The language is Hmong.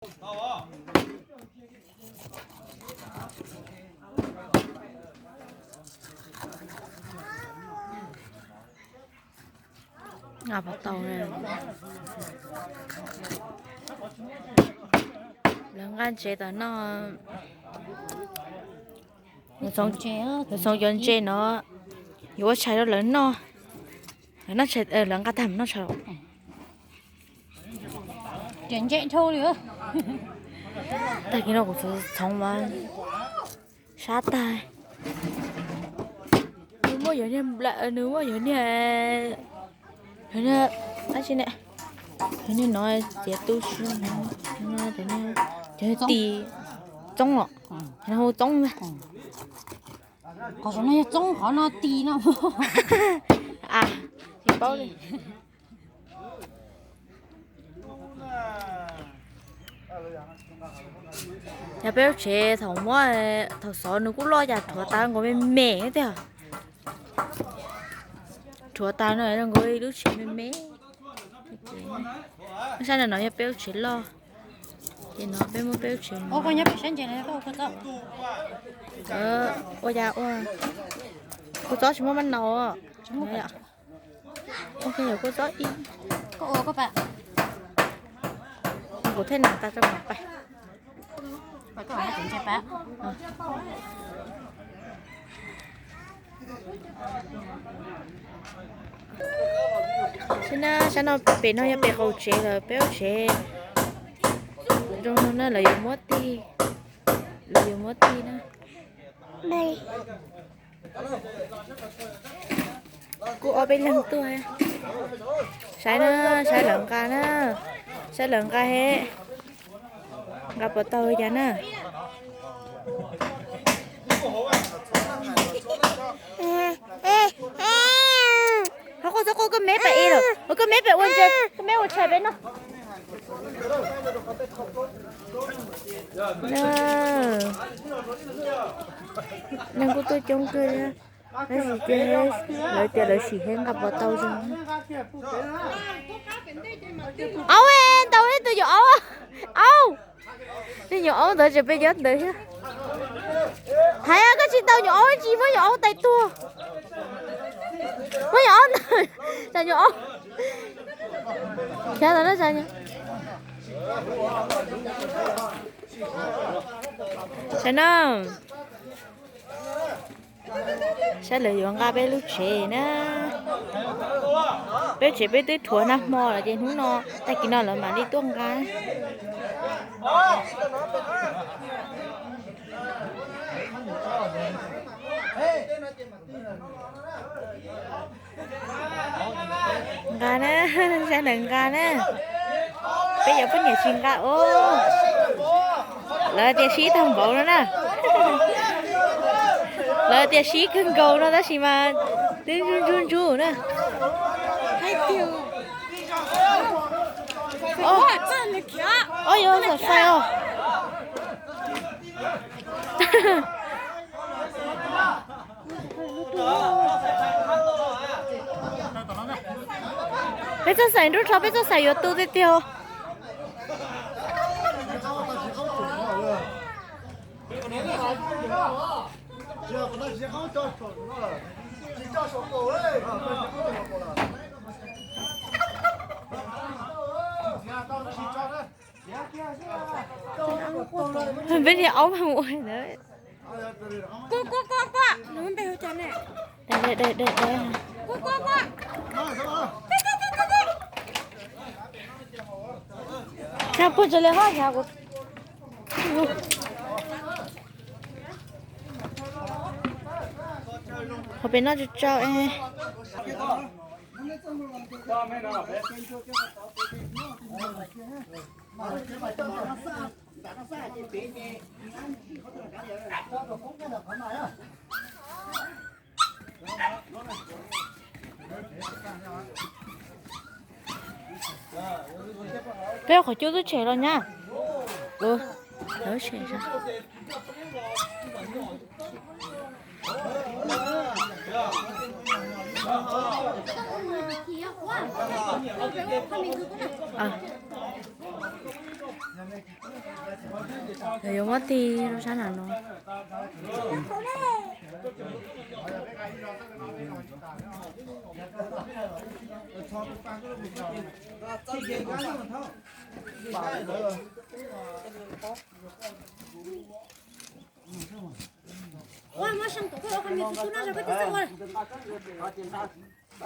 Nqa pov tau, lawv nqa ntsev tom no. Lawv txhoov cov ntses no yuav ua tshais rau lawv noj. Lawv noj tshais, lawv nqa tag mus noj tshais. Tag kis no kuv txhoov mas sab tag. Nws muaj yog niag npla, nws muaj yog niag, yog niag dab tsi ne, yog niag no txiav tu siab, cov tis txoob los, hu txoob ntag. Qhov no yog txoob, qhov no tis no. Tsis paub li. Yog peb lub tsev thaum muab, thaum xov nws kuj loj cas rhuav tas nkaus me me tiag. Rhuav tas no zoo nkaus ib lub tsev me me. Sab no no yog peb lub tsev loj. Ces no peb muab peb lub tsev, ua cas ua, kua txob tsis muab mab nau. Ok, yog kua txob ib, kuv thej nam tas rau mam pais. Sab no, sab no pem no yog pem qaum tsev lawm, peb lub tsev zoo no na, lawv yuav muab tig, lawv yuav muab tig na. Kuj ob peb leeg tuaj. Saib na, saib lawv nqa na, saib lawv nqa he, nqa puas tau li cas na. Ho koj txhob quaj, koj me pem ib lawm, koj me pem ua ntses, koj me ua tshais peb noj. Neeg kuj tuaj coob kawg li. Tab sis ces lawv tias lawv sim seb nqa puas tau zoo. Aub, ntaus ib tug nyuam aub, aub. Tej nyuam aub ntawd tseem pes nyob ntawd thiab. Hais koj tsis ntaus nyuam aub, tsis muab nyuam aub tais tuag. Muab nyuam aub ntawd, tsam nyuam aub. Saib no, saib lawv yuav nqa peb lub tsev na. Peb tsev peb twb rhuav nag hmo lawm ces hnub no, tag kis no lawv mam li tuaj nqa. Nqa na, saib lawv nqa na. Peb cov poj niam tsis nqa os. Lawv tias sib tag npaum no na. Lawv tias sib kawg nkaus no tab sis mas twb ntsub ntsub ntsub na. Ob yuav xam fais os. Peb txoj xaim nruab rho, peb txoj xaim yuav tu tiag tiag. Peb niag aub mus ua ntawd. Tsa puag ntsa li hos, qhov pem no tsau tsau. Peb qhov cub twb tshem los nyab. Yuav muab tig rau sab nram no. Ua muab seej tus koj ua qhov niam tus tub no rau koj tig txog ua.